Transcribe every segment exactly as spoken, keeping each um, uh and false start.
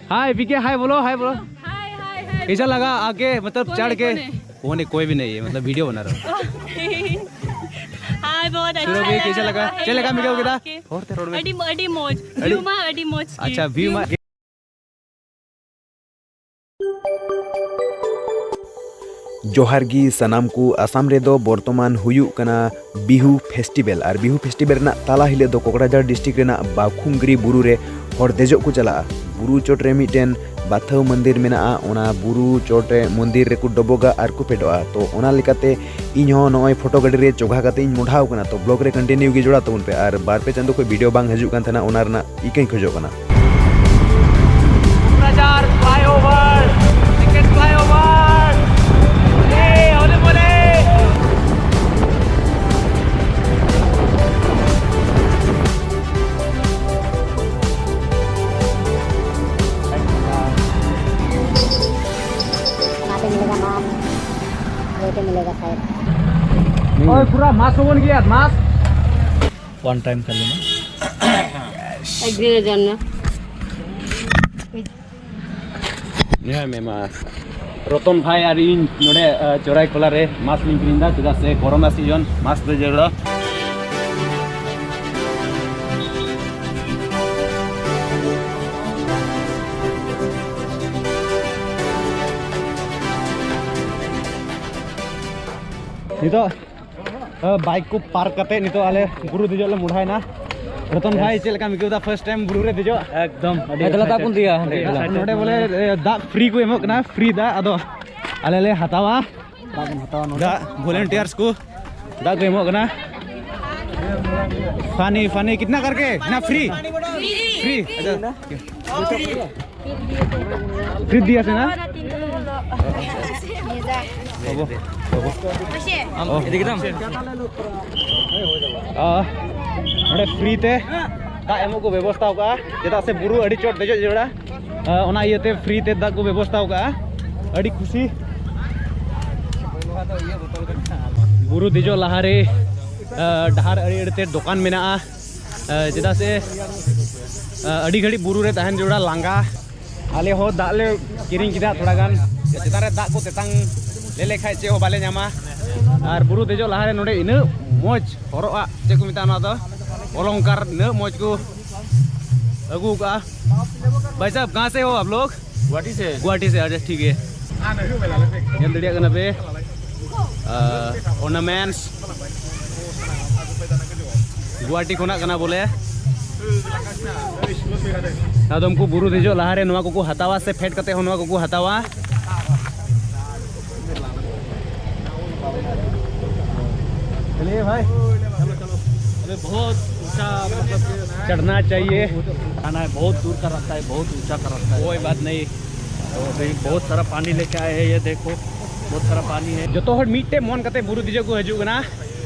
हाय पीके, हाय बोलो, हाय बोलो। हाय, हाय, हाय। कैसा लगा आके, मतलब, कौन चढ़ है, के? कौन है? कौन है? कोई भी नहीं है, मतलब, वीडियो बना रहा हूँ। हाय, बहुत अच्छा लगा। कैसा लगा? चल लगा, मिगेल, किदा? और ते रोड में। अडी, अडी मौज। अडी? व्यू मा अडी मौज की। अच्छा, व्यू मा। ᱡᱚᱦᱟᱨ ᱜᱮ ᱥᱟᱱᱟᱢ ᱠᱚ᱾ ᱟᱥᱟᱢ ᱨᱮᱫᱚ ᱵᱚᱨᱛᱚᱢᱟᱱ ᱦᱩᱭᱩᱜ ᱠᱟᱱᱟ ᱵᱤᱦᱩ ᱯᱷᱮᱥᱴᱤᱵᱮᱞ, ᱟᱨ ᱵᱤᱦᱩ ᱯᱷᱮᱥᱴᱤᱵᱮᱞ ᱨᱮᱱᱟᱜ ᱛᱟᱞᱟ ᱦᱤᱞᱳᱜ ᱫᱚ ᱠᱚᱠᱲᱟᱡᱷᱟᱲ ᱰᱤᱥᱴᱨᱤᱠᱴ ᱨᱮᱱᱟᱜ ᱵᱟᱠᱷᱩᱝᱜᱽᱨᱤ ᱵᱩᱨᱩ ᱨᱮ ᱦᱚᱲ ᱫᱮᱡᱚᱜ ᱠᱚ ᱪᱟᱞᱟᱜᱼᱟ᱾ ᱵᱩᱨᱩ ᱪᱚᱴ ᱨᱮ ᱢᱤᱫᱴᱮᱱ ᱵᱟᱛᱷᱟᱣ ᱢᱚᱱᱫᱤᱨ ᱢᱮᱱᱟᱜᱼᱟ, ᱚᱱᱟ ᱵᱩᱨᱩ ᱪᱚᱴ ᱨᱮ ᱢᱚᱱᱫᱤᱨ ᱨᱮᱠᱚ ᱰᱚᱵᱚᱜᱟ ᱟᱨ ᱠᱚ ᱯᱷᱮᱰᱚᱜᱼᱟ᱾ ᱛᱚ, ᱚᱱᱟ ᱞᱮᱠᱟᱛᱮ ᱤᱧ ᱦᱚᱸ ᱱᱚᱜᱼᱚᱭ ᱯᱷᱳᱴᱳ ᱜᱟᱹᱰᱤ ᱨᱮ ᱪᱚᱜᱷᱟ ᱠᱟᱛᱮ ᱤᱧ ᱢᱚᱰᱷᱟᱣ ᱠᱟᱱᱟ᱾ ᱛᱚ, ᱵᱞᱚᱜ ᱨᱮ ᱠᱚᱱᱴᱤᱱᱤᱭᱩ ᱜᱮ ᱡᱚᱲᱟᱣ ᱛᱟᱵᱚᱱ ᱯᱮ, ᱟᱨ ᱵᱟᱨ ᱯᱮ ᱪᱟᱸᱫᱳ ᱠᱷᱚᱱ ᱵᱷᱤᱰᱤᱭᱳ ᱵᱟᱝ ᱦᱤᱡᱩᱜ ᱠᱟᱱ ᱛᱟᱦᱮᱱᱟ, ᱚᱱᱟ ᱨᱮᱱᱟᱜ ᱤᱠᱟᱹᱧ ᱠᱷᱚᱡᱚᱜ ᱠᱟᱱᱟ᱾ ᱠᱚᱠᱨᱟᱡᱷᱟᱨ ᱯᱷᱞᱟᱭᱳᱵᱷᱟᱨ, ᱥᱮᱠᱮᱱᱰ ᱯᱷᱞᱟᱭᱳᱵᱷᱟᱨ᱾ ᱮ, ᱦᱚᱞᱮ ᱵᱚᱞᱮ᱾ वहाँ पे मिलेगा मांस, ये पे मिलेगा शायद। नहीं। और पूरा मांस को बन गया, मांस। वन टाइम कर लेना। एक दिन जाना। ᱱᱤᱭᱟᱹ ᱢᱮ ᱢᱟ, ᱨᱚᱛᱚᱱ ᱵᱷᱟᱭ ᱟᱨ ᱤᱧ ᱱᱚᱰᱮ, ᱟ, ᱪᱚᱨᱟᱭ ᱠᱚᱞᱟ ᱨᱮ ᱢᱟᱥᱠ ᱞᱤᱧ ᱠᱤᱨᱤᱧ ᱮᱫᱟ, ᱪᱮᱫᱟᱜ ᱥᱮ ᱠᱳᱨᱳᱱᱟ ᱥᱤᱡᱚᱱ ᱢᱟᱥᱠ ᱫᱚ ᱡᱟᱹᱨᱩᱲᱟ᱾ ᱱᱤᱛᱚᱜ, ᱟ, ᱵᱟᱭᱤᱠ ᱠᱚ ᱯᱟᱨᱠ ᱠᱟᱛᱮ ᱱᱤᱛᱚᱜ ᱟᱞᱮ ᱵᱩᱨᱩ ᱫᱮᱡᱚᱜ ᱞᱮ ᱢᱚᱦᱰᱟᱭᱮᱱᱟ᱾ ᱨᱚᱛᱚᱱ ᱵᱷᱟᱭ, ᱪᱮᱫ ᱞᱮᱠᱟᱢ ᱟᱹᱭᱠᱟᱹᱣ ᱮᱫᱟ first time ᱵᱩᱨᱩ ᱨᱮ ᱫᱮᱡᱚᱜ? ᱮᱠᱫᱚᱢ ᱟᱹᱰᱤ ᱮᱠᱞᱟ ᱛᱟᱠ ᱵᱚᱱ ᱤᱫᱤᱭᱟ, ᱮᱠᱞᱟ᱾ ᱱᱚᱰᱮ ᱵᱚᱞᱮ, ᱮ, ᱫᱟᱜ ᱯᱷᱨᱤ ᱠᱚ ᱮᱢᱚᱜ ᱠᱟᱱᱟ, ᱯᱷᱨᱤ ᱫᱟᱜ, ᱟᱫᱚ ᱟᱞᱮ ᱞᱮ ᱦᱟᱛᱟᱣᱟ᱾ ᱫᱟᱜ ᱵᱚᱱ ᱦᱟᱛᱟᱣᱟ ᱱᱚᱰᱮ᱾ ᱫᱟᱜ, volunteers ᱠᱚ ᱫᱟᱜ ᱠᱚ ᱮᱢᱚᱜ ᱠᱟᱱᱟ᱾ पानी, पानी कितना करके? ना, फ्री? फ्री। अच्छा। फ्री दिया से ना? ᱚ᱾ ᱮᱫᱤᱠᱮ ᱫᱟᱢ᱾ ᱟ, ᱱᱚᱰᱮ ᱯᱷᱨᱤ ᱛᱮ ᱫᱟᱜ ᱮᱢᱚᱜ ᱠᱚ ᱵᱮᱵᱚᱥᱛᱷᱟ ᱟᱠᱟᱫᱼᱟ, ᱪᱮᱫᱟᱜ ᱥᱮ ᱵᱩᱨᱩ ᱟᱹᱰᱤ ᱪᱚᱴ ᱫᱮᱡᱚᱜ ᱡᱟᱹᱨᱩᱲᱟ᱾ ᱟ, ᱚᱱᱟ ᱤᱭᱟᱹᱛᱮ ᱯᱷᱨᱤ ᱛᱮ ᱫᱟᱜ ᱠᱚ ᱵᱮᱵᱚᱥᱛᱷᱟ ᱟᱠᱟᱫᱼᱟ᱾ ᱟᱹᱰᱤ ᱠᱷᱩᱥᱤ᱾ ᱵᱩᱨᱩ ᱫᱮᱡᱚᱜ ᱞᱟᱦᱟᱨᱮ, ᱟ, ᱰᱟᱦᱟᱨ ᱟᱲᱮ ᱟᱲᱮᱛᱮ ᱫᱚᱠᱟᱱ ᱢᱮᱱᱟᱜᱼᱟ᱾ ᱟ, ᱪᱮᱫᱟᱜ ᱥᱮ, ᱟ, ᱟᱹᱰᱤ ᱜᱷᱟᱹᱲᱤᱡ ᱵᱩᱨᱩ ᱨᱮ ᱛᱟᱦᱮᱱ ᱡᱟᱹᱨᱩᱲᱟ, ᱞᱟᱸᱜᱟ᱾ ᱟᱞᱮ ᱦᱚᱸ ᱫᱟᱜ ᱞᱮ ᱠᱤᱨᱤᱧ ᱠᱮᱫᱟ ᱛᱷᱚᱲᱟ ᱜᱟᱱ᱾ ᱪᱮᱛᱟᱱ ᱨᱮ ᱫᱟᱜ ᱠᱚ ᱛᱮᱛᱟᱝ ᱞᱮ ᱞᱮᱠᱷᱟᱡ ᱪᱮᱫ ᱦᱚᱸ ᱵᱟᱞᱮ ᱧᱟᱢᱟ᱾ ᱟᱨ ᱵᱩᱨᱩ ᱫᱮᱡᱚᱜ ᱞᱟᱦᱟᱨᱮ ᱱᱚᱰᱮ ᱤᱱᱟᱹᱜ ᱢᱚᱡᱽ ᱦᱚᱨᱚᱜ ᱟᱜ, ᱪᱮᱫ ᱠᱚ ᱢᱮᱛᱟᱜᱼᱟ ᱚᱱᱟ ᱫᱚ, ᱚᱞᱚᱝᱠᱟᱨ, ᱤᱱᱟᱹᱜ ᱢᱚᱡᱽ ᱠᱚ ᱟᱹᱜᱩ ᱠᱟᱜᱼᱟ᱾ ᱵᱷᱟᱭ ᱥᱟᱦᱵ, ᱠᱟᱦᱟᱸ ᱥᱮ ᱦᱳ ᱟᱯ ᱞᱳᱜ? ᱜᱩᱣᱟᱦᱟᱴᱤ ᱥᱮ᱾ ᱜᱩᱣᱟᱦᱟᱴᱤ ᱥᱮ, ᱟᱪᱪᱷᱟ, ᱴᱷᱤᱠ ᱜᱮ᱾ ᱧᱮᱞ ᱫᱟᱲᱮᱭᱟᱜ ᱠᱟᱱᱟ ᱯᱮ, ᱚᱨᱱᱟᱢᱮᱱᱴᱥ ᱜᱩᱣᱟᱦᱟᱴᱤ ᱠᱷᱚᱱᱟᱜ ᱠᱟᱱᱟ ᱵᱚᱞᱮ᱾ ᱟᱫᱚ ᱩᱱᱠᱩ ᱵᱩᱨᱩ ᱫᱮᱡᱚᱜ ᱞᱟᱦᱟᱨᱮ ᱱᱚᱣᱟ ᱠᱚᱠᱚ ᱦᱟᱛᱟᱣᱟ, ᱥᱮ ᱯᱷᱮᱰ ᱠᱟᱛᱮ ᱦᱚᱸ ᱱᱚᱣᱟ ᱠᱚᱠᱚ ᱦᱟᱛᱟᱣᱟ᱾ चलिए भाई। अरे बहुत ऊंचा, मतलब कि चढ़ना चाहिए। आना है, बहुत दूर का रास्ता है, बहुत ऊंचा का रास्ता है। कोई बात नहीं। तो अभी बहुत सारा पानी लेके आए हैं, ये देखो, बहुत सारा पानी है। ᱡᱚᱛᱚ ᱦᱚᱲ ᱢᱤᱫᱴᱮᱡ ᱢᱚᱱ ᱠᱟᱛᱮ ᱵᱩᱨᱩ ᱫᱮᱡᱚᱜ ᱠᱚ ᱦᱤᱡᱩᱜ ᱠᱟᱱᱟ᱾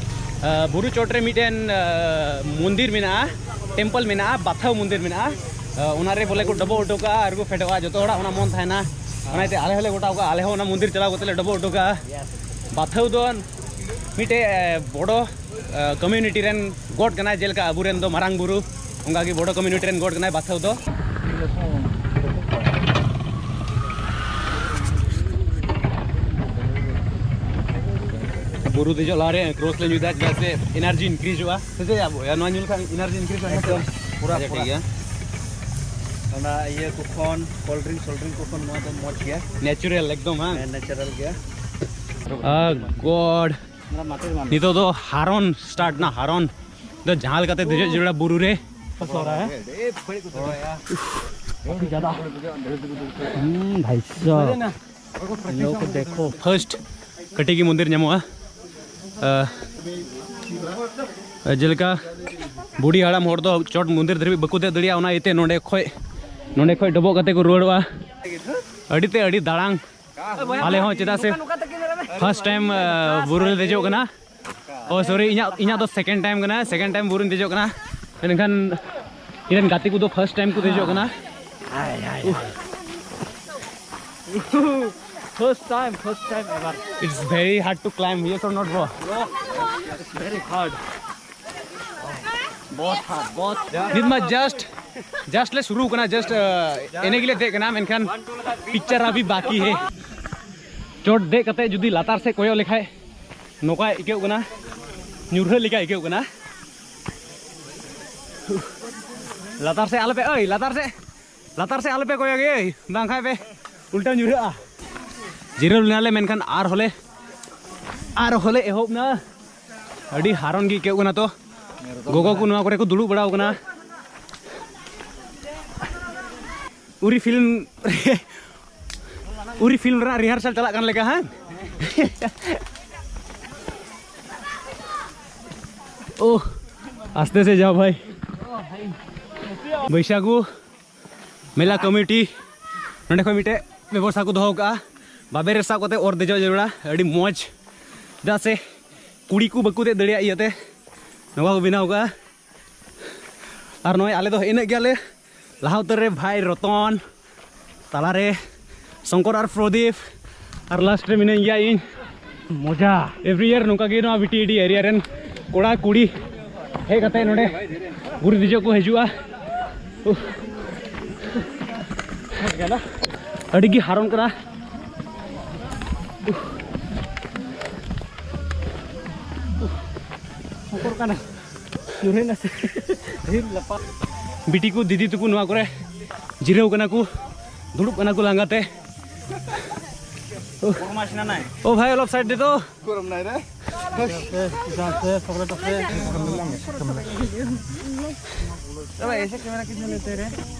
ᱟ, ᱵᱩᱨᱩ ᱪᱚᱴ ᱨᱮ ᱢᱤᱫᱴᱮᱱ, ᱟ, ᱢᱚᱱᱫᱤᱨ ᱢᱮᱱᱟᱜᱼᱟ, ᱴᱮᱢᱯᱚᱞ ᱢᱮᱱᱟᱜᱼᱟ, ᱵᱟᱛᱷᱟᱣ ᱢᱚᱱᱫᱤᱨ ᱢᱮᱱᱟᱜᱼᱟ᱾ ᱟ, ᱚᱱᱟ ᱨᱮ ᱵᱚᱞᱮ ᱠᱚ ᱰᱚᱵᱚᱜ ᱦᱚᱴᱚ ᱠᱟᱜᱼᱟ ᱟᱨ ᱠᱚ ᱯᱷᱮᱰᱚᱜᱼᱟ᱾ ᱡᱚᱛᱚ ᱦᱚᱲᱟᱜ ᱚᱱᱟ ᱢᱚᱱ ᱛᱟᱦᱮᱱᱟ, ᱚᱱᱟ ᱤᱭᱟᱹᱛᱮ ᱟᱞᱮ ᱦᱚᱸᱞᱮ ᱜᱚᱴᱟ ᱠᱟᱜᱼᱟ, ᱟᱞᱮ ᱦᱚᱸ ᱚᱱᱟ ᱢᱚᱱᱫᱤᱨ ᱪᱟᱞᱟᱣ ᱠᱟᱛᱮ ᱞᱮ ᱰᱚᱵᱚᱜ ᱦᱚᱴᱚ ᱠᱟᱜᱼᱟ᱾ ᱵᱟᱛᱷᱟᱣ ᱫᱚ ᱢᱤᱫᱴᱮᱡ, ᱮ, ᱵᱚᱲᱚ, ᱮ, ᱠᱚᱢᱤᱭᱩᱱᱤᱴᱤ ᱨᱮᱱ ᱜᱚᱰ ᱠᱟᱱᱟᱭ, ᱡᱮᱞᱮᱠᱟ ᱟᱵᱚᱨᱮᱱ ᱫᱚ ᱢᱟᱨᱟᱝ ᱵᱩᱨᱩ, ᱚᱱᱠᱟᱜᱮ ᱵᱚᱲᱚ ᱠᱚᱢᱤᱭᱩᱱᱤᱴᱤ ᱨᱮᱱ ᱜᱚᱰ ᱠᱟᱱᱟᱭ ᱵᱟᱛᱷᱟᱣ ᱫᱚ᱾ ᱵᱩᱨᱩ ᱫᱮᱡᱚᱜ ᱞᱟᱦᱟᱨᱮ ᱠᱨᱚᱥ ᱞᱮ ᱧᱩᱭᱫᱟ, ᱪᱮᱫᱟᱜ ᱥᱮ ᱮᱱᱟᱨᱡᱤ ᱤᱱᱠᱨᱤᱡᱚᱜᱼᱟ᱾ ᱥᱮ ᱪᱮᱫ ᱭᱟ ᱵᱚᱭᱦᱟ? ᱱᱚᱣᱟ ᱧᱩ ᱞᱮᱠᱷᱟᱱ ᱮᱱᱟᱨᱡᱤ ᱤᱱᱠᱨᱤᱡᱚᱜᱼᱟ, ᱦᱮᱸ ᱥᱮ? ᱮᱠᱫᱚᱢ, ᱯᱩᱨᱟ, ᱟᱪᱪᱷᱟ, ᱯᱩᱨᱟ᱾ ᱴᱷᱤᱠ ᱜᱮᱭᱟ᱾ ᱚᱱᱟ ᱤᱭᱟᱹ ᱠᱚ ᱠᱷᱚᱱ, ᱠᱳᱞᱰ ᱰᱨᱤᱝᱠ ᱥᱳᱞᱰ ᱰᱨᱤᱝᱠ ᱠᱚ ᱠᱷᱚᱱ ᱱᱚᱣᱟ ᱫᱚ ᱢᱚᱡᱽ ᱜᱮᱭᱟ᱾ ᱱᱮᱪᱟᱨᱟᱞ ᱮᱠᱫᱚᱢ, ᱦᱮᱸ? ᱦᱮᱸ, ᱱᱮᱪᱟᱨᱟᱞ ᱜᱮᱭᱟ᱾ ᱟ, ᱜᱚᱰ᱾ ᱱᱤᱛᱚᱜ ᱫᱚ ᱦᱟᱨᱚᱱ ᱥᱴᱟᱨᱴ ᱱᱟ, ᱦᱟᱨᱚᱱ᱾ ᱫᱚ ᱡᱟᱦᱟᱸ ᱞᱮᱠᱟᱛᱮ ᱫᱮᱡᱚᱜ ᱡᱟᱹᱨᱩᱲᱟ ᱵᱩᱨᱩ ᱨᱮ᱾ ᱦᱩᱸ, ᱵᱷᱟᱭ ᱥᱟᱦᱵ᱾ ᱯᱷᱟᱨᱥᱴ ᱠᱟᱹᱴᱤᱡ ᱜᱮ ᱢᱚᱱᱫᱤᱨ ᱧᱟᱢᱚᱜᱼᱟ᱾ ᱟ, ᱡᱮᱞᱮᱠᱟ ᱵᱩᱰᱷᱤ ᱦᱟᱲᱟᱢ ᱦᱚᱲ ᱫᱚ ᱪᱚᱴ ᱢᱚᱱᱫᱤᱨ ᱫᱷᱟᱹᱵᱤᱡ ᱵᱟᱠᱚ ᱫᱮᱡ ᱫᱟᱲᱮᱭᱟᱜᱼᱟ, ᱚᱱᱟ ᱤᱭᱟᱹᱛᱮ ᱱᱚᱸᱰᱮ ᱠᱷᱚᱡ, ᱱᱚᱸᱰᱮ ᱠᱷᱚᱡ ᱰᱚᱵᱚᱜ ᱠᱟᱛᱮ ᱠᱚ ᱨᱩᱣᱟᱹᱲᱚᱜᱼᱟ᱾ ᱟᱹᱰᱤ ᱛᱮ ᱟᱹᱰᱤ ᱫᱟᱲᱟᱝ᱾ ᱟᱞᱮ ᱦᱚᱸ ᱪᱮᱫᱟᱜ ᱥᱮ ᱯᱷᱟᱨᱥᱴ ᱴᱟᱭᱤᱢ, ᱟ, ᱵᱩᱨᱩ ᱞᱮ ᱫᱮᱡᱚᱜ ᱠᱟᱱᱟ᱾ ᱚ, ᱥᱚᱨᱤ, ᱤᱧᱟᱹᱜ, ᱤᱧᱟᱹᱜ ᱫᱚ ᱥᱮᱠᱮᱱᱰ ᱴᱟᱭᱤᱢ ᱠᱟᱱᱟ, ᱥᱮᱠᱮᱱᱰ ᱴᱟᱭᱤᱢ ᱵᱩᱨᱩᱧ ᱫᱮᱡᱚᱜ ᱠᱟᱱᱟ᱾ ᱢᱮᱱᱠᱷᱟᱱ ᱤᱧ ᱨᱮᱱ ᱜᱟᱛᱮ ᱠᱚᱫᱚ ᱯᱷᱟᱨᱥᱴ ᱴᱟᱭᱤᱢ ᱠᱚ ᱫᱮᱡᱚᱜ ᱠᱟᱱᱟ᱾ First time, first time ever. It's very hard to climb, yes or not, bro? It's very hard. बहुत hard, बहुत hard. This much just just ᱞᱮ ᱥᱩᱨᱩ ᱠᱟᱱᱟ, ᱡᱟᱥᱴ ᱮᱱᱮ ᱜᱮᱞᱮ ᱫᱮᱡ ᱠᱟᱱᱟ, ᱢᱮᱱᱠᱷᱟᱱ ᱯᱤᱠᱪᱟᱨ ᱟᱵᱷᱤ ᱵᱟᱠᱤ ᱦᱮ᱾ ᱪᱚᱴ ᱫᱮᱡ ᱠᱟᱛᱮ ᱡᱩᱫᱤ ᱞᱟᱛᱟᱨ ᱥᱮᱫ ᱠᱚᱭᱚᱜ ᱞᱮᱠᱷᱟᱡ ᱱᱚᱝᱠᱟ ᱟᱹᱭᱠᱟᱹᱜ ᱠᱟᱱᱟ, ᱧᱩᱨᱦᱟᱹ ᱞᱮᱠᱟ ᱟᱹᱭᱠᱟᱹᱜ ᱠᱟᱱᱟ᱾ ᱞᱟᱛᱟᱨ ᱥᱮᱫ ᱟᱞᱚᱯᱮ, ᱳᱭ ᱞᱟᱛᱟᱨ ᱥᱮᱫ, ᱞᱟᱛᱟᱨ ᱥᱮᱫ ᱟᱞᱚᱯᱮ ᱠᱚᱭᱚᱜ ᱮᱭ, ᱵᱟᱝᱠᱷᱟᱡ ᱯᱮ ᱩᱞᱴᱟᱹ ᱧᱩᱨᱦᱟᱹᱜᱼᱟ᱾ ᱡᱤᱨᱟᱹᱣ ᱞᱮᱱᱟᱞᱮ, ᱢᱮᱱᱠᱷᱟᱱ ᱟᱨᱦᱚᱸᱞᱮ, ᱟᱨᱦᱚᱸᱞᱮ ᱮᱦᱚᱵ ᱱᱟ᱾ ᱟᱹᱰᱤ ᱦᱟᱨᱚᱱ ᱜᱮ ᱟᱹᱭᱠᱟᱹᱜ ᱠᱟᱱᱟ᱾ ᱛᱚ ᱜᱚᱜᱚ ᱠᱚ ᱱᱚᱣᱟ ᱠᱚᱨᱮ ᱠᱚ ᱫᱩᱲᱩᱵ ᱵᱟᱲᱟᱣ ᱠᱟᱱᱟ᱾ ᱩᱨᱤ ᱯᱷᱤᱞᱢ ᱨᱮ, ᱩᱨᱤ ᱯᱷᱤᱞᱢ ᱨᱮᱱᱟᱜ ᱨᱤᱦᱟᱨᱥᱟᱞ ᱪᱟᱞᱟᱜ ᱠᱟᱱ ᱞᱮᱠᱟ, ᱦᱮᱸ? ᱳᱦ, ᱟᱥᱛᱮ ᱥᱮ ᱡᱟᱣ ᱵᱷᱟᱭ᱾ ᱵᱟᱹᱭᱥᱟᱹᱠᱷ ᱢᱮᱞᱟ ᱠᱚᱢᱤᱴᱤ ᱱᱚᱸᱰᱮ ᱠᱷᱚᱱ ᱢᱤᱫᱴᱮᱡ ᱵᱮᱵᱚᱥᱛᱷᱟ ᱠᱚ ᱫᱚᱦᱚ ᱠᱟᱜᱼᱟ, ᱵᱟᱵᱮᱨ ᱨᱮ ᱥᱟᱵ ᱠᱟᱛᱮ ᱚᱨ ᱫᱮᱡᱚᱜ ᱡᱟᱹᱨᱩᱲᱟ, ᱟᱹᱰᱤ ᱢᱚᱡᱽ᱾ ᱪᱮᱫᱟᱜ ᱥᱮ ᱠᱩᱲᱤ ᱠᱚ ᱵᱟᱠᱚ ᱫᱮᱡ ᱫᱟᱲᱮᱭᱟᱜ ᱤᱭᱟᱹᱛᱮ ᱱᱚᱣᱟ ᱠᱚ ᱵᱮᱱᱟᱣ ᱠᱟᱜᱼᱟ᱾ ᱟᱨ ᱱᱚᱜᱼᱚᱭ ᱟᱞᱮ ᱫᱚ ᱤᱱᱟᱹᱜ ᱜᱮᱭᱟᱞᱮ᱾ ᱞᱟᱦᱟ ᱩᱛᱟᱹᱨ ᱨᱮ ᱵᱷᱟᱭ ᱨᱚᱛᱚᱱ, ᱛᱟᱞᱟᱨᱮ ᱥᱚᱝᱠᱚᱨ ᱟᱨ ᱯᱨᱚᱫᱤᱯ, ᱟᱨ ᱞᱟᱥᱴ ᱨᱮ ᱢᱤᱱᱟᱹᱧ ᱜᱮᱭᱟ ᱤᱧ᱾ ᱢᱚᱡᱟ᱾ ᱮᱵᱷᱨᱤ ᱤᱭᱟᱨ ᱱᱚᱝᱠᱟ ᱜᱮ ᱱᱚᱣᱟ ᱵᱤᱴᱤ ᱮᱰᱤ ᱮᱨᱤᱭᱟ ᱨᱮᱱ ᱠᱚᱲᱟ ᱠᱩᱲᱤ ᱦᱮᱡ ᱠᱟᱛᱮ ᱱᱚᱰᱮ ᱵᱩᱨᱩ ᱫᱮᱡᱚᱜ ᱠᱚ ᱦᱤᱡᱩᱜᱼᱟ᱾ ᱩᱦ᱾ ᱟᱹᱰᱤ ᱜᱮ ᱦᱟᱨᱚᱱ ᱠᱟᱱᱟ᱾ ᱩᱦ᱾ ᱩᱦ᱾ ᱥᱚᱝᱠᱚᱨ ᱠᱟᱱᱟ᱾ ᱧᱩᱨᱦᱟᱹᱭ ᱱᱟᱥᱮ᱾ ᱰᱷᱮᱨ ᱞᱟᱯᱟ᱾ ᱵᱤᱴᱤ ᱠᱚ ᱫᱤᱫᱤ ᱛᱟᱠᱚ ᱱᱚᱣᱟ ᱠᱚᱨᱮ ᱡᱤᱨᱟᱹᱣ ᱠᱟᱱᱟ ᱠᱚ, ᱫᱩᱲᱩᱵ ᱠᱟᱱᱟ ᱠᱚ ᱞᱟᱸᱜᱟ ᱛᱮ᱾ ᱳ ᱵᱷᱟᱭ, ᱚᱞᱚᱯ ᱥᱟᱭᱤᱰ ᱫᱮ ᱛᱚ᱾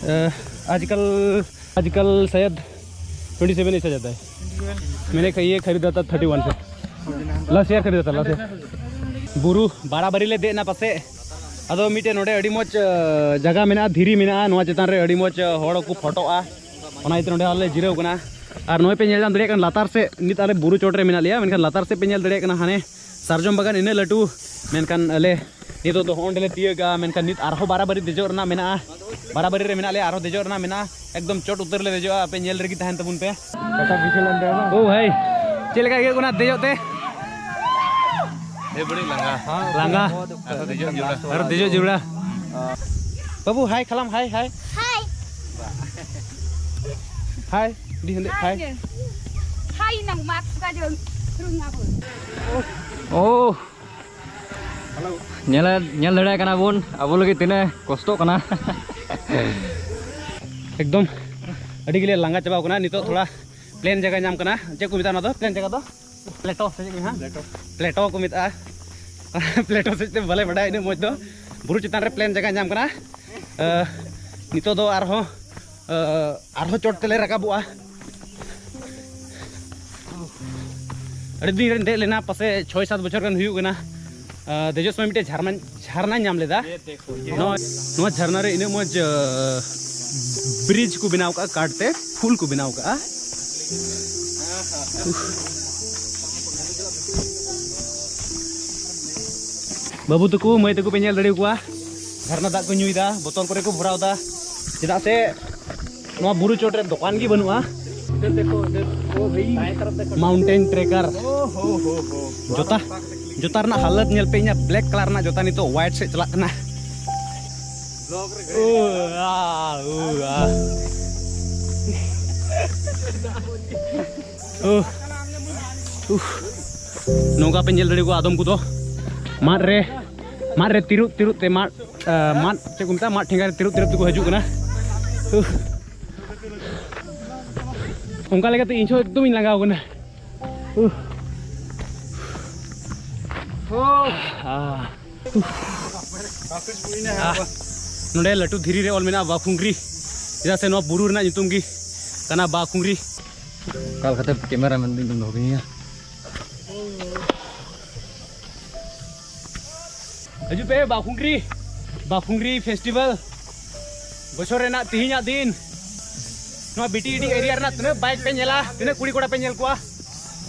ᱮ, ᱟᱡᱠᱟᱞ, ᱟᱡᱠᱟᱞ ᱥᱟᱭᱟᱫ ᱴᱩᱭᱮᱱᱴᱤ ᱥᱮᱵᱷᱮᱱ ᱮᱭᱤᱪ ᱦᱚ ᱡᱟᱛᱟ ᱦᱟᱭ᱾ ᱢᱮᱱᱮ ᱠᱷᱟ-, ᱤᱭᱮ ᱠᱷᱟᱨᱤᱫᱟ ᱛᱷᱟ ᱛᱷᱟᱨᱴᱤ ᱣᱟᱱ ᱥᱮ᱾ ᱞᱟᱥᱴ ᱤᱭᱟᱨ ᱠᱷᱟᱨᱤᱫᱟ ᱛᱷᱟ, ᱞᱟᱥᱴ ᱤᱭᱟᱨ᱾ ᱵᱩᱨᱩ ᱵᱟᱨᱟᱵᱟᱨᱤ ᱞᱮ ᱫᱮᱡ ᱮᱱᱟ ᱯᱟᱥᱮ᱾ ᱟᱫᱚ ᱢᱤᱫᱴᱮᱱ ᱱᱚᱰᱮ ᱟᱹᱰᱤ ᱢᱚᱡᱽ, ᱟ, ᱡᱟᱭᱜᱟ ᱢᱮᱱᱟᱜᱼᱟ, ᱫᱷᱤᱨᱤ ᱢᱮᱱᱟᱜᱼᱟ, ᱱᱚᱣᱟ ᱪᱮᱛᱟᱱ ᱨᱮ ᱟᱹᱰᱤ ᱢᱚᱡᱽ, ᱟ, ᱦᱚᱲ ᱠᱚ ᱯᱷᱳᱴᱳᱜᱼᱟ᱾ ᱚᱱᱟ ᱤᱭᱟᱹᱛᱮ ᱱᱚᱰᱮ ᱟᱞᱮ ᱞᱮ ᱡᱤᱨᱟᱹᱣ ᱠᱟᱱᱟ᱾ ᱟᱨ ᱱᱚᱜᱼᱚᱭ ᱯᱮ ᱧᱮᱞ ᱧᱟᱢ ᱫᱟᱲᱮᱭᱟᱜ ᱠᱟᱱᱟ, ᱞᱟᱛᱟᱨ ᱥᱮᱫ ᱱᱤᱛ ᱟᱞᱮ ᱵᱩᱨᱩ ᱪᱚᱴ ᱨᱮ ᱢᱮᱱᱟᱜ ᱞᱮᱭᱟ, ᱢᱮᱱᱠᱷᱟᱱ ᱞᱟᱛᱟᱨ ᱥᱮᱫ ᱯᱮ ᱧᱮᱞ ᱫᱟᱲᱮᱭᱟᱜ ᱠᱟᱱᱟ, ᱦᱟᱱᱮ ᱥᱟᱨᱡᱚᱢ ᱵᱟᱜᱟᱱ ᱤᱱᱟᱹᱜ ᱞᱟᱹᱴᱩ, ᱢᱮᱱᱠᱷᱟᱱ ᱟᱞᱮ ᱱᱤᱛᱚᱜ ᱫᱚ ᱦᱚᱸᱜᱼᱚᱸᱰᱮ ᱞᱮ ᱛᱤᱭᱟᱹᱜᱟ, ᱢᱮᱱᱠᱷᱟᱱ ᱱᱤᱛ ᱟᱨᱦᱚᱸ ᱵᱟᱨᱟᱵᱟᱨᱤ ᱫᱮᱡᱚᱜ ᱨᱮᱱᱟᱜ ᱢᱮᱱᱟᱜᱼᱟ, ᱵᱟᱨᱟᱵᱟᱨᱤ ᱨᱮ ᱢᱮᱱᱟᱜ ᱞᱮᱭᱟ, ᱟᱨᱦᱚᱸ ᱫᱮᱡᱚᱜ ᱨᱮᱱᱟᱜ ᱢᱮᱱᱟᱜᱼᱟ᱾ ᱮᱠᱫᱚᱢ ᱪᱚᱴ ᱩᱛᱟᱹᱨ ᱞᱮ ᱫᱮᱡᱚᱜᱼᱟ, ᱟᱯᱮ ᱧᱮᱞ ᱨᱮᱜᱮ ᱛᱟᱦᱮᱱ ᱛᱟᱵᱚᱱ ᱯᱮ᱾ ᱳ ᱵᱷᱟᱭ, ᱪᱮᱫ ᱞᱮᱠᱟ ᱟᱹᱭᱠᱟᱹᱜ ᱠᱟᱱᱟ ᱫᱮᱡᱚᱜ ᱛᱮ? ᱞᱟᱸᱜᱟ᱾ ᱟᱨᱦᱚᱸ ᱫᱮᱡᱚᱜ ᱡᱟᱹᱨᱩᱲᱟ᱾ ᱵᱟᱹᱵᱩ, ᱦᱟᱭ ᱠᱷᱟᱞᱟᱢ, ᱦᱟᱭ, ᱦᱟᱭ᱾ ᱦᱟᱭ᱾ ᱦᱟᱭ, ᱰᱤ ᱦᱟᱹᱱᱰᱤ, ᱦᱟᱭ᱾ ᱦᱟᱭ ᱱᱟᱝ ᱢᱟᱠᱥ ᱠᱟ ᱡᱚ ᱨᱩᱝ ᱟᱵᱚ᱾ ᱳ᱾ ᱧᱮᱞ, ᱧᱮᱞ ᱫᱟᱲᱮᱭᱟᱜ ᱠᱟᱱᱟ ᱵᱚᱱ, ᱟᱵᱚ ᱞᱟᱹᱜᱤᱫ ᱛᱤᱱᱟᱹᱜ ᱠᱚᱥᱴᱚᱜ ᱠᱟᱱᱟ᱾ ᱮᱠᱫᱚᱢ ᱟᱹᱰᱤ ᱜᱮᱞᱮ ᱞᱟᱸᱜᱟ ᱪᱟᱵᱟᱣ ᱠᱟᱱᱟ᱾ ᱱᱤᱛᱚᱜ ᱛᱷᱚᱲᱟ ᱯᱞᱮᱱ ᱡᱟᱭᱜᱟ ᱧᱟᱢ ᱠᱟᱱᱟ᱾ ᱪᱮᱫ ᱠᱚ ᱢᱮᱛᱟᱜᱼᱟ ᱚᱱᱟ ᱫᱚ? ᱯᱞᱮᱱ ᱡᱟᱭᱜᱟ ᱫᱚ? ᱯᱞᱮᱴᱳ ᱥᱮ ᱪᱮᱫ ᱠᱚ ᱢᱮᱛᱟᱜᱼᱟ? ᱯᱞᱮᱴᱳ᱾ ᱯᱞᱮᱴᱳ ᱠᱚ ᱢᱮᱛᱟᱜᱼᱟ᱾ ᱯᱞᱮᱴᱳ ᱥᱮᱫ ᱛᱮ ᱵᱟᱞᱮ ᱵᱟᱰᱟᱭᱟ ᱤᱱᱟᱹᱜ ᱢᱚᱡᱽ ᱫᱚ᱾ ᱵᱩᱨᱩ ᱪᱮᱛᱟᱱ ᱨᱮ ᱯᱞᱮᱱ ᱡᱟᱭᱜᱟ ᱧᱟᱢ ᱠᱟᱱᱟ᱾ ᱟᱸ, ᱱᱤᱛᱚᱜ ᱫᱚ ᱟᱨᱦᱚᱸ, ᱟᱸ, ᱟᱨᱦᱚᱸ ᱪᱚᱴ ᱛᱮᱞᱮ ᱨᱟᱠᱟᱵᱚᱜᱼᱟ᱾ ᱟᱹᱰᱤ ᱫᱤᱱ ᱨᱮᱧ ᱫᱮᱡ ᱞᱮᱱᱟ, ᱯᱟᱥᱮ ᱪᱷᱚᱭ ᱥᱟᱛ ᱵᱚᱪᱷᱚᱨ ᱜᱟᱱ ᱦᱩᱭᱩᱜ ᱠᱟᱱᱟ᱾ ᱟᱸ, ᱫᱮᱡᱚᱜ ᱥᱚᱢᱚᱭ ᱢᱤᱫᱴᱮᱡ ᱡᱷᱟᱨᱱᱟ, ᱡᱷᱟᱨᱱᱟᱧ ᱧᱟᱢ ᱞᱮᱫᱟ᱾ ᱱᱚᱣᱟ, ᱱᱚᱣᱟ ᱡᱷᱟᱨᱱᱟ ᱨᱮ ᱤᱱᱟᱹᱜ ᱢᱚᱡᱽ, ᱟᱸ, ᱵᱨᱤᱡᱽ ᱠᱚ ᱵᱮᱱᱟᱣ ᱠᱟᱜᱼᱟ, ᱠᱟᱴ ᱛᱮ ᱯᱷᱩᱞ ᱠᱚ ᱵᱮᱱᱟᱣ ᱠᱟᱜᱼᱟ᱾ ᱵᱟᱹᱵᱩ ᱛᱟᱠᱚ, ᱢᱟᱹᱭ ᱛᱟᱠᱚ ᱯᱮ ᱧᱮᱞ ᱫᱟᱲᱮᱭᱟᱠᱚᱣᱟ, ᱡᱷᱟᱨᱱᱟ ᱫᱟᱜ ᱠᱚ ᱧᱩᱭᱮᱫᱟ, ᱵᱳᱛᱚᱞ ᱠᱚᱨᱮ ᱠᱚ ᱵᱷᱚᱨᱟᱣ ᱮᱫᱟ, ᱪᱮᱫᱟᱜ ᱥᱮ ᱱᱚᱣᱟ ᱵᱩᱨᱩ ᱪᱚᱴ ᱨᱮ ᱫᱚᱠᱟᱱ ᱜᱮ ᱵᱟᱹᱱᱩᱜᱼᱟ᱾ ᱩᱫᱷᱟᱨ ᱫᱮᱠᱷᱳ, ᱩᱫᱷᱟᱨ ᱫᱮᱠᱷᱳ ᱵᱷᱟᱭ᱾ Mountain tracker. ᱳ ᱦᱳ ᱦᱳ ᱦᱳ᱾ ᱡᱚᱛᱟ, ᱡᱚᱛᱟ ᱨᱮᱱᱟᱜ ᱦᱟᱞᱚᱛ ᱧᱮᱞ ᱯᱮ, ᱤᱧᱟᱹᱜ ᱵᱞᱮᱠ ᱠᱟᱞᱟᱨ ᱨᱮᱱᱟᱜ ᱡᱚᱛᱟ ᱱᱤᱛᱚᱜ ᱦᱣᱟᱭᱤᱴ ᱥᱮᱫ ᱪᱟᱞᱟᱜ ᱠᱟᱱᱟ᱾ ᱳ, ᱟ, ᱳ, ᱟ᱾ ᱳ, ᱩᱦ᱾ ᱱᱚᱝᱠᱟ ᱯᱮ ᱧᱮᱞ ᱫᱟᱲᱮ ᱠᱚᱣᱟ ᱟᱫᱚᱢ ᱠᱚᱫᱚ ᱢᱟᱫ ᱨᱮ, ᱢᱟᱫ ᱨᱮ ᱛᱤᱨᱩᱫ, ᱛᱤᱨᱩᱫ ᱛᱮ ᱢᱟᱫ, ᱟ, ᱢᱟᱫ, ᱪᱮᱫ ᱠᱚ ᱢᱮᱛᱟᱜᱼᱟ, ᱢᱟᱫ ᱴᱷᱮᱸᱜᱟ ᱨᱮ ᱛᱤᱨᱩᱫ, ᱛᱤᱨᱩᱫ ᱛᱮᱠᱚ ᱦᱤᱡᱩᱜ ᱠᱟᱱᱟ᱾ ᱩᱦ᱾ ᱚᱱᱠᱟ ᱞᱮᱠᱟᱛᱮ ᱤᱧ ᱦᱚᱸ ᱮᱠᱫᱚᱢ ᱤᱧ ᱞᱟᱸᱜᱟᱣ ᱠᱟᱱᱟ᱾ ᱩᱦ᱾ ᱳ᱾ ᱟ᱾ ᱩᱦ᱾ ᱟ᱾ ᱱᱚᱰᱮ ᱞᱟᱹᱴᱩ ᱫᱷᱤᱨᱤ ᱨᱮ ᱚᱞ ᱢᱮᱱᱟᱜᱼᱟ ᱵᱟᱠᱷᱩᱝᱜᱽᱨᱤ, ᱪᱮᱫᱟᱜ ᱥᱮ ᱱᱚᱣᱟ ᱵᱩᱨᱩ ᱨᱮᱱᱟᱜ ᱧᱩᱛᱩᱢ ᱜᱮ ᱠᱟᱱᱟ ᱵᱟᱠᱷᱩᱝᱜᱽᱨᱤ᱾ ᱚᱠᱟ ᱞᱮᱠᱟᱛᱮ ᱠᱮᱢᱮᱨᱟ ᱢᱮᱱ ᱫᱚᱧ ᱫᱚᱦᱚ ᱠᱟᱹᱧᱟ? ᱦᱤᱡᱩᱜ ᱯᱮ ᱵᱟᱠᱷᱩᱝᱜᱽᱨᱤ, ᱵᱟᱠᱷᱩᱝᱜᱽᱨᱤ ᱯᱷᱮᱥᱴᱤᱵᱷᱮᱞ᱾ ᱵᱚᱪᱷᱚᱨ ᱨᱮᱱᱟᱜ ᱛᱮᱦᱮᱧᱟᱜ ᱫᱤᱱ ᱱᱚᱣᱟ ᱵᱤᱴᱤ ᱤᱰᱤ ᱮᱨᱤᱭᱟ ᱨᱮᱱᱟᱜ ᱛᱤᱱᱟᱹᱜ ᱵᱟᱭᱤᱠ ᱯᱮ ᱧᱮᱞᱟ, ᱛᱤᱱᱟᱹᱜ ᱠᱩᱲᱤ ᱠᱚᱲᱟ ᱯᱮ ᱧᱮᱞ ᱠᱚᱣᱟ,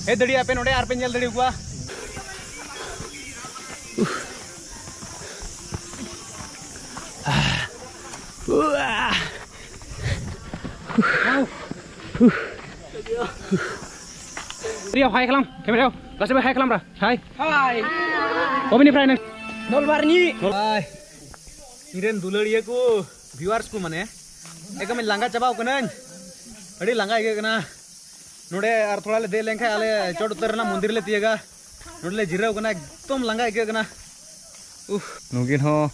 ᱦᱮᱡ ᱫᱟᱲᱮᱭᱟᱜᱼᱟ ᱯᱮ ᱱᱚᱰᱮ ᱟᱨ ᱯᱮ ᱧᱮᱞ ᱫᱟᱲᱮ ᱠᱚᱣᱟ᱾ Rio, hai kalam, camera, last time hai kalam ra, hai. Hai. Obini fry nang. Nolbar ni. Hai. ᱤᱧᱨᱮᱱ ᱫᱩᱞᱟᱹᱲᱤᱭᱟᱹ ᱠᱚ, viewers ᱠᱚ, ᱢᱟᱱᱮ ᱮᱠᱫᱚᱢ ᱞᱟᱸᱜᱟ ᱪᱟᱵᱟᱣ ᱠᱟᱹᱱᱟᱹᱧ᱾ ᱟᱹᱰᱤ ᱞᱟᱸᱜᱟ ᱟᱹᱭᱠᱟᱹᱜ ᱠᱟᱱᱟ᱾ ᱱᱚᱰᱮ ᱟᱨ ᱛᱷᱚᱲᱟ ᱞᱮ ᱫᱮᱡ ᱞᱮᱱᱠᱷᱟᱱ ᱟᱞᱮ ᱪᱚᱴ ᱩᱛᱟᱹᱨ ᱨᱮᱱᱟᱜ ᱢᱚᱱᱫᱤᱨ ᱞᱮ ᱛᱤᱭᱟᱹᱜᱟ᱾ ᱱᱚᱰᱮ ᱞᱮ ᱡᱤᱨᱟᱹᱣ ᱠᱟᱱᱟ, ᱮᱠᱫᱚᱢ ᱞᱟᱸᱜᱟ ᱟᱹᱭᱠᱟᱹᱜ ᱠᱟᱱᱟ᱾ ᱩᱦ᱾ ᱱᱩᱠᱤᱱ ᱦᱚᱸ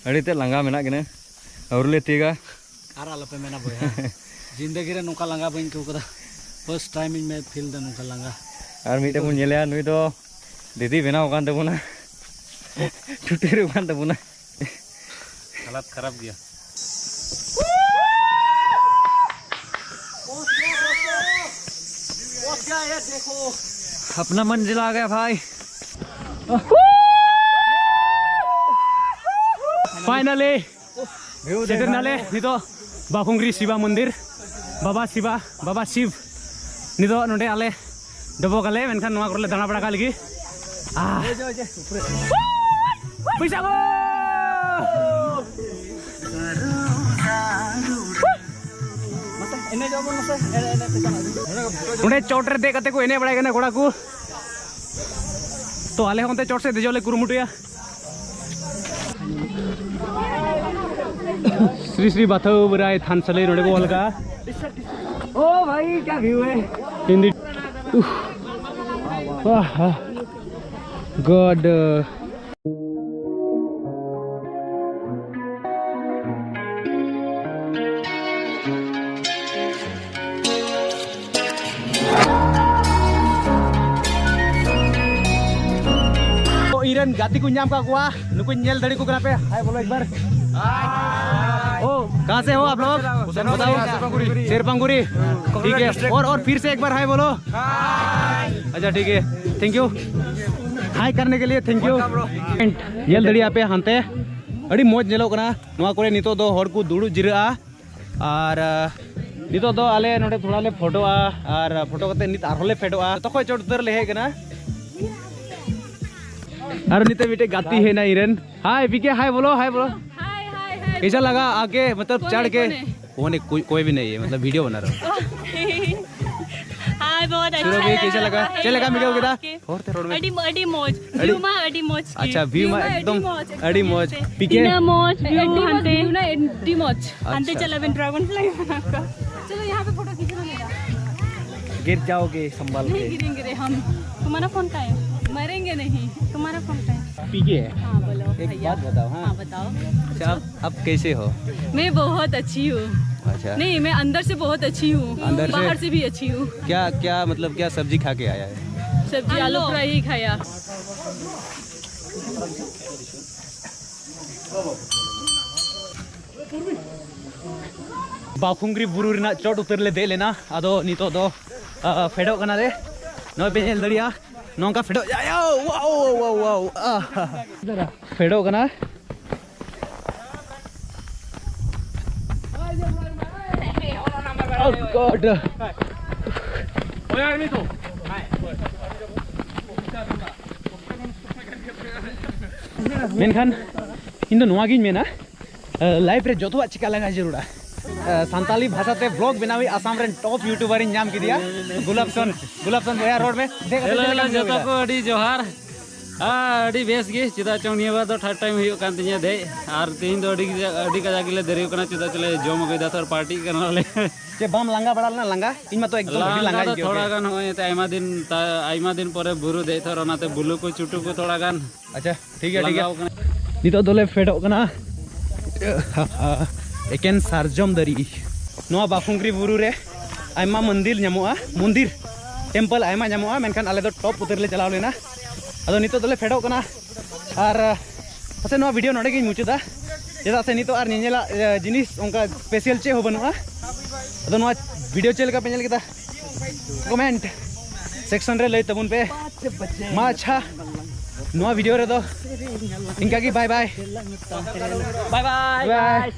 ᱟᱹᱰᱤ ᱛᱮᱫ ᱞᱟᱸᱜᱟ ᱢᱮᱱᱟᱜ ᱠᱤᱱᱟᱹ, ᱟᱹᱣᱨᱤ ᱞᱮ ᱛᱤᱭᱟᱹᱜᱟ᱾ ᱟᱨ ᱟᱞᱚᱯᱮ ᱢᱮᱱᱟ ᱵᱚᱭᱦᱟ, ᱡᱤᱱᱫᱮᱜᱤ ᱨᱮ ᱱᱚᱝᱠᱟ ᱞᱟᱸᱜᱟ ᱵᱟᱹᱧ ᱟᱹᱭᱠᱟᱹᱣ ᱠᱟᱫᱟ᱾ First time ᱤᱧ ᱢᱮ feel ᱫᱟ ᱱᱚᱝᱠᱟ ᱞᱟᱸᱜᱟ᱾ ᱟᱨ ᱢᱤᱫᱴᱮᱱ ᱵᱚᱱ ᱧᱮᱞᱮᱭᱟ, ᱱᱩᱭ ᱫᱚ ᱫᱤᱫᱤ ᱵᱮᱱᱟᱣ ᱟᱠᱟᱱ ᱛᱟᱵᱚᱱᱟ, ᱪᱷᱩᱴᱤᱨ ᱟᱠᱟᱱ ᱛᱟᱵᱚᱱᱟ᱾ ᱦᱟᱞᱟᱛ ᱠᱷᱟᱨᱟᱯ ᱜᱮᱭᱟ᱾ अपना मंजिल आ गया भाई। Finally ᱥᱮᱴᱮᱨ ᱱᱟᱞᱮ ᱱᱤᱛᱚᱜ ᱵᱟᱠᱩᱝᱜᱽᱨᱤ ᱥᱤᱵᱟ ᱢᱚᱱᱫᱤᱨ, ᱵᱟᱵᱟ ᱥᱤᱵᱟ, ᱵᱟᱵᱟ ᱥᱤᱵ᱾ ᱱᱤᱛᱚᱜ ᱱᱚᱰᱮ ᱟᱞᱮ ᱰᱚᱵᱚᱜ ᱟᱞᱮ, ᱢᱮᱱᱠᱷᱟᱱ ᱱᱚᱣᱟ ᱠᱚᱨᱮ ᱞᱮ ᱫᱟᱬᱟ ᱵᱟᱲᱟ ᱠᱟᱜ ᱞᱟᱹᱜᱤᱫ᱾ ᱟᱦ᱾ ᱯᱚᱭᱥᱟ ᱠᱚ! ᱚᱸᱰᱮ ᱪᱚᱴ ᱨᱮ ᱫᱮᱡ ᱠᱟᱛᱮ ᱠᱚ ᱮᱱᱮᱡ ᱵᱟᱲᱟᱭ ᱠᱟᱱᱟ ᱠᱚᱲᱟ ᱠᱚ᱾ ᱛᱚ ᱟᱞᱮ ᱦᱚᱸ ᱚᱱᱛᱮ ᱪᱚᱴ ᱥᱮᱫ ᱫᱮᱡᱚᱜ ᱞᱮ ᱠᱩᱨᱩᱢᱩᱴᱩᱭᱟ᱾ ᱥᱨᱤ ᱥᱨᱤ ᱵᱟᱛᱷᱟᱣ ᱵᱟᱨᱟᱭ ᱛᱷᱟᱱ ᱥᱟᱞᱮ ᱱᱚᱰᱮ ᱠᱚ ᱚᱞ ᱠᱟᱜᱼᱟ᱾ ओ भाई क्या व्यू है। In the, उफ, वाह, वाह। God। ᱤᱧ ᱨᱮᱱ ᱜᱟᱛᱮ ᱠᱚ ᱧᱟᱢ ᱠᱟᱜ ᱠᱚᱣᱟ, ᱱᱩᱠᱩᱧ ᱧᱮᱞ ᱫᱟᱲᱮ ᱠᱚ ᱠᱟᱱᱟ ᱯᱮ᱾ हाय ᱵᱚᱞᱚ ᱮᱠ ᱵᱟᱨ। ओ, कहाँ से हो आप लोग? बताओ। शेरपांगुरी। शेरपांगुरी। ठीक है। और, और फिर से एक बार हाय बोलो। अच्छा, ठीक है। Thank you। हाय करने के लिए thank you। ᱧᱮᱞ ᱫᱟᱲᱮᱭᱟᱜ ᱯᱮ ᱦᱟᱱᱛᱮ ᱟᱹᱰᱤ ᱢᱚᱡᱽ ᱧᱮᱞᱚᱜ ᱠᱟᱱᱟ᱾ ᱱᱚᱣᱟ ᱠᱚᱨᱮ ᱱᱤᱛᱚᱜ ᱫᱚ ᱦᱚᱲ ᱠᱚ ᱫᱩᱲᱩᱵ ᱡᱤᱨᱟᱹᱜᱼᱟ᱾ ᱟᱨ, ᱟ, ᱱᱤᱛᱚᱜ ᱫᱚ ᱟᱞᱮ ᱱᱚᱰᱮ ᱛᱷᱚᱲᱟ ᱞᱮ ᱯᱷᱳᱴᱳᱜᱼᱟ᱾ ᱟᱨ ᱯᱷᱳᱴᱳ ᱠᱟᱛᱮ ᱱᱤᱛ ᱟᱨᱦᱚᱸ ᱞᱮ ᱯᱷᱮᱰᱚᱜᱼᱟ᱾ ᱡᱚᱛᱚ ᱠᱷᱚᱡ ᱪᱚᱴ ᱩᱛᱟᱹᱨ ᱞᱮ ᱦᱮᱡ ᱠᱟᱱᱟ᱾ ᱟᱨ ᱱᱤᱛᱚᱜ ᱢᱤᱫᱴᱮᱡ ᱜᱟᱛᱮ ᱦᱮᱡ ᱮᱱᱟ ᱤᱧ ᱨᱮᱱ᱾ हाय वीके, हाय बोलो, हाय बोलो। हाय, हाय, हाय। कैसा लगा आके, मतलब, कौन चढ़ है, के? कौन है? कौन है? कोई, कोई भी नहीं है, मतलब, वीडियो बना रहा हूँ। ओके। हाँ, बहुत अच्छा लगा। कैसे लगा? हाँ, हाँ, हाँ। ᱦᱚᱨ ᱛᱮ ᱨᱚᱲ ᱢᱮ᱾ ᱟᱹᱰᱤ ᱢᱚ-, ᱟᱹᱰᱤ ᱢᱚᱡᱽ᱾ ᱟᱹᱰᱤ ᱵᱷᱤᱭᱩ ᱢᱟ ᱟᱹᱰᱤ ᱢᱚᱡᱽ ᱜᱮ᱾ ᱟᱪᱪᱷᱟ, ᱵᱷᱤᱭᱩ ᱢᱟ ᱮᱠᱫᱚᱢ ᱟᱹᱰᱤ ᱢᱚᱡᱽ᱾ ᱯᱤᱠᱮ? ᱛᱤᱱᱟᱹᱜ ᱢᱚᱡᱽ ᱵᱷᱤᱭᱩ ᱟᱹᱰᱤ ᱢᱚᱡᱽ ᱦᱟᱱᱛᱮ᱾ ᱵᱷᱤᱭᱩ ᱱᱟ ᱟᱹᱰᱤ ᱢᱚᱡᱽ᱾ ᱦᱟᱱᱛᱮ ᱟᱪᱪᱷᱟ᱾ ᱪᱟᱞᱟᱜ ᱵᱮᱱ, ᱰᱨᱟᱜᱚᱱ ᱯᱷᱞᱟᱭ ᱢᱮᱱᱟᱜ ᱠᱚᱣᱟ᱾ ᱪᱚᱞᱚ, ᱭᱟᱦᱟᱸ ᱯᱮ ᱯᱷᱳᱴᱳ ᱠᱷᱤᱸᱪ ᱞᱮᱜᱮ᱾ ᱜᱤᱨ ᱡᱟᱣᱜᱮ ᱥᱟᱢᱵᱷᱟᱞ ᱠᱮ᱾ ᱜᱤᱨᱮᱝᱜᱮ ᱨᱮ ᱦᱟᱢ᱾ ᱛᱩᱢᱦᱟᱨᱟ ᱯᱷᱳᱱ ᱠᱟᱦᱟᱸ ᱦᱮ? ᱢᱟᱨᱮᱝᱜᱮ ᱱᱟᱦᱤᱸ᱾ ᱛᱩᱢᱦᱟᱨᱟ ᱯᱷᱳᱱ ᱠᱟᱦᱟᱸ ᱦᱮ? पीके, हाँ, बोलो, एक भैया। बात बताओ, हाँ। हाँ, बताओ। अच्छा, आप, आप कैसे हो? मैं बहुत अच्छी हूँ। अच्छा। नहीं, मैं अंदर से बहुत अच्छी हूँ। अंदर से? बाहर से भी अच्छी हूँ। क्या, क्या, मतलब, क्या सब्जी खा के आया है? सब्जी आलू फ्राई ही खाया। ᱵᱟᱠᱷᱩᱝᱜᱽᱨᱤ ᱵᱩᱨᱩ ᱨᱮᱱᱟᱜ ᱪᱚᱴ ᱩᱛᱟᱹᱨ ᱞᱮ ᱫᱮᱡ ᱞᱮᱱᱟ᱾ ᱟᱫᱚ ᱱᱤᱛᱚᱜ ᱫᱚ, ᱟ, ᱯᱷᱮᱰᱚᱜ ᱠᱟᱱᱟᱞᱮ᱾ ᱱᱚᱜᱼᱚᱭ ᱯᱮ ᱧᱮᱞ ᱫᱟᱲᱮᱭᱟᱜᱼᱟ, ᱱᱚᱝᱠᱟ ᱯᱷᱮᱰᱚᱜ, ᱭᱟ, ᱭᱟ, wow, wow, wow, wow, ᱟ, ᱯᱷᱮᱰᱚᱜ ᱠᱟᱱᱟ᱾ Oh God. ᱢᱮᱱᱠᱷᱟᱱ ᱤᱧ ᱫᱚ ᱱᱚᱣᱟ ᱜᱤᱧ ᱢᱮᱱᱟ, ᱞᱟᱭᱤᱯᱷ ᱨᱮ ᱡᱚᱛᱚᱣᱟᱜ ᱪᱤᱠᱟ ᱞᱟᱜᱟ ᱡᱟᱹᱨᱩᱲᱟ᱾ ᱥᱟᱱᱛᱟᱞᱤ ᱵᱷᱟᱥᱟ ᱛᱮ ᱵᱞᱚᱜ ᱵᱮᱱᱟᱣᱤᱡ ᱟᱥᱟᱢ ᱨᱮᱱ ᱴᱚᱯ ᱭᱩᱴᱩᱵᱟᱨ ᱤᱧ ᱧᱟᱢ ᱠᱮᱫᱮᱭᱟ, ᱜᱩᱞᱟᱵ ᱥᱚᱱ᱾ ᱜᱩᱞᱟᱵ ᱥᱚᱱ ᱵᱚᱭᱦᱟ, ᱨᱚᱲ ᱢᱮ᱾ ᱫᱮᱡ ᱠᱟᱛᱮ ᱦᱮᱞᱳ, ᱪᱮᱫ ᱦᱮᱞᱳ, ᱞᱮᱠᱟᱢ ᱡᱚᱛᱚ ᱵᱩᱡᱷᱟᱹᱣ ᱠᱚ ᱠᱮᱫᱟ? ᱟᱹᱰᱤ ᱡᱚᱦᱟᱨ᱾ ᱟᱹᱰᱤ ᱵᱮᱥ ᱜᱮ, ᱪᱮᱫᱟᱜ ᱪᱚᱝ ᱱᱤᱭᱟᱹ ᱵᱟᱨ ᱫᱚ ᱛᱷᱟᱨᱰ ᱴᱟᱭᱤᱢ ᱦᱩᱭᱩᱜ ᱠᱟᱱ ᱛᱤᱧᱟᱹ ᱫᱮᱡ, ᱟᱨ ᱛᱮᱦᱮᱧ ᱫᱚ ᱟᱹᱰᱤ, ᱟᱹᱰᱤ ᱠᱟᱡᱟᱠ ᱜᱮᱞᱮ ᱫᱮᱨᱤ ᱠᱟᱱᱟ, ᱪᱮᱫᱟᱜ ᱪᱚᱞᱮ ᱡᱚᱢ ᱟᱹᱜᱩᱭᱮᱫᱟ ᱛᱚ, ᱟᱨ ᱯᱟᱨᱴᱤᱜ ᱠᱟᱱᱟᱞᱮ᱾ ᱪᱮ ᱵᱟᱢ ᱞᱟᱸᱜᱟ ᱵᱟᱲᱟ ᱞᱮᱱᱟ? ᱞᱟᱸᱜᱟ? ᱤᱧ ᱢᱟᱛᱚ ᱮᱠᱫᱚᱢ ᱟᱹᱰᱤ ᱞᱟᱸᱜᱟ ᱜᱮ ᱟᱹᱭᱠᱟᱹᱣ ᱛᱷᱚᱲᱟ ᱠᱮᱫᱟ᱾ ᱜᱟᱱ ᱦᱚᱸᱜᱼᱚᱭ ᱮᱱᱛᱮ ᱟᱭᱢᱟ ᱫᱤᱱ ᱛᱟ-, ᱟᱭᱢᱟ ᱫᱤᱱ ᱯᱚᱨᱮ ᱵᱩᱨᱩ ᱫᱮᱡ, ᱛᱷᱚᱨ ᱚᱱᱟᱛᱮ ᱵᱩᱞᱩ ᱠᱚ ᱪᱩᱴᱩ ᱠᱚ ᱛᱷᱚᱲᱟ ᱜᱟᱱ ᱟᱪᱪᱷᱟ, ᱴᱷᱤᱠ ᱜᱮᱭᱟ, ᱴᱷᱤᱠ ᱜᱮᱭᱟ᱾ ᱞᱟᱸᱜᱟᱣ ᱠᱟᱱᱟ᱾ ᱱᱤᱛᱚᱜ ᱫᱚᱞᱮ ᱯᱷᱮᱰᱚᱜ ᱠᱟᱱᱟ ᱮᱠᱮᱱ ᱥᱟᱨᱡᱚᱢ ᱫᱟᱨᱮ᱾ ᱱᱚᱣᱟ ᱵᱟᱠᱷᱩᱝᱜᱽᱨᱤ ᱵᱩᱨᱩ ᱨᱮ ᱟᱭᱢᱟ ᱢᱚᱱᱫᱤᱨ ᱧᱟᱢᱚᱜᱼᱟ, ᱢᱚᱱᱫᱤᱨ, ᱴᱮᱢᱯᱚᱞ ᱟᱭᱢᱟ ᱧᱟᱢᱚᱜᱼᱟ, ᱢᱮᱱᱠᱷᱟᱱ ᱟᱞᱮ ᱫᱚ ᱴᱚᱯ ᱩᱛᱟᱹᱨ ᱞᱮ ᱪᱟᱞᱟᱣ ᱞᱮᱱᱟ᱾ ᱟᱫᱚ ᱱᱤᱛᱚᱜ ᱫᱚᱞᱮ ᱯᱷᱮᱰᱚᱜ ᱠᱟᱱᱟ᱾ ᱟᱨ, ᱯᱟᱥᱮᱡ ᱱᱚᱣᱟ ᱵᱷᱤᱰᱤᱭᱳ ᱱᱚᱰᱮ ᱜᱤᱧ ᱢᱩᱪᱟᱹᱫᱟ, ᱪᱮᱫᱟᱜ ᱥᱮ ᱱᱤᱛᱚᱜ ᱟᱨ ᱧᱮᱧᱮᱞᱟᱜ, ᱮ, ᱡᱤᱱᱤᱥ ᱚᱱᱠᱟ ᱥᱯᱮᱥᱟᱞ ᱪᱮᱫ ᱦᱚᱸ ᱵᱟᱹᱱᱩᱜᱼᱟ᱾ ᱟᱫᱚ ᱱᱚᱣᱟ ᱵᱷᱤᱰᱤᱭᱳ ᱪᱮᱫ ᱞᱮᱠᱟ ᱯᱮ ᱧᱮᱞ ᱠᱮᱫᱟ, ᱠᱚᱢᱮᱱᱴ ᱥᱮᱠᱥᱚᱱ ᱨᱮ ᱞᱟᱹᱭ ᱛᱟᱵᱚᱱ ᱯᱮ᱾ ᱢᱟ ᱟᱪᱪᱷᱟ, ᱱᱚᱣᱟ ᱵᱷᱤᱰᱤᱭᱳ ᱨᱮᱫᱚ ᱤᱱᱠᱟ ᱜᱮ, ᱵᱟᱭ ᱵᱟᱭ᱾ ᱵᱟᱭ ᱵᱟᱭ᱾ ᱵᱟᱭ᱾